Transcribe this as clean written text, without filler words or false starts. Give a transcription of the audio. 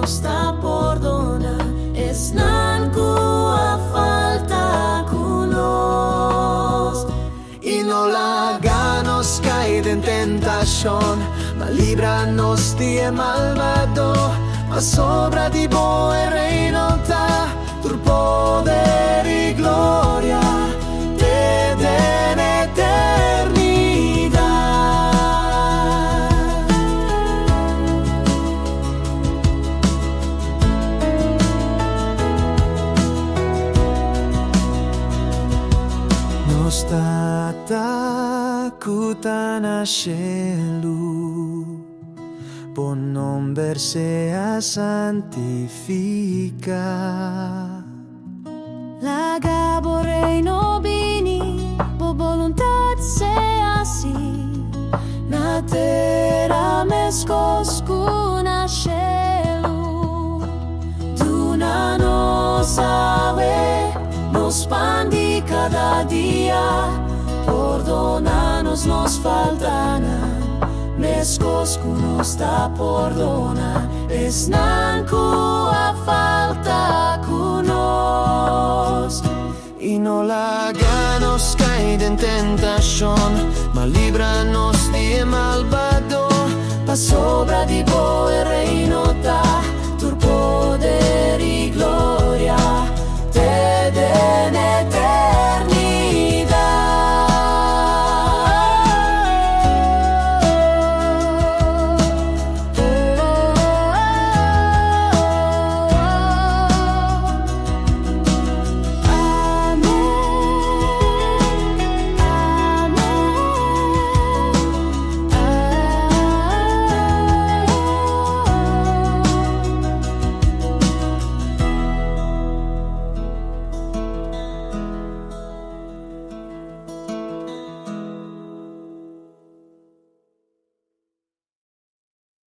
nos ta pordoná esnan ku a falta ku nos. I no laga nos kai den tentashon, ma libra nos di e malbado, pasobra di bo e reino ta, tur poder i gloria, te den eternidat. Nos Tata ku ta na shelu, bo nòmber sea santifiká. Laga bo reino bini, bo boluntat sea hasí na tera meskos ku na shelu. Duna nos awe nos pan di kada dia, pordoná nos nos faltanan, meskos ku nos ta pordoná esnan ku a falta ku nos. I no laga nos kai den tentashon, ma libra nos di e malbado, Pasobra di bo e reino ta.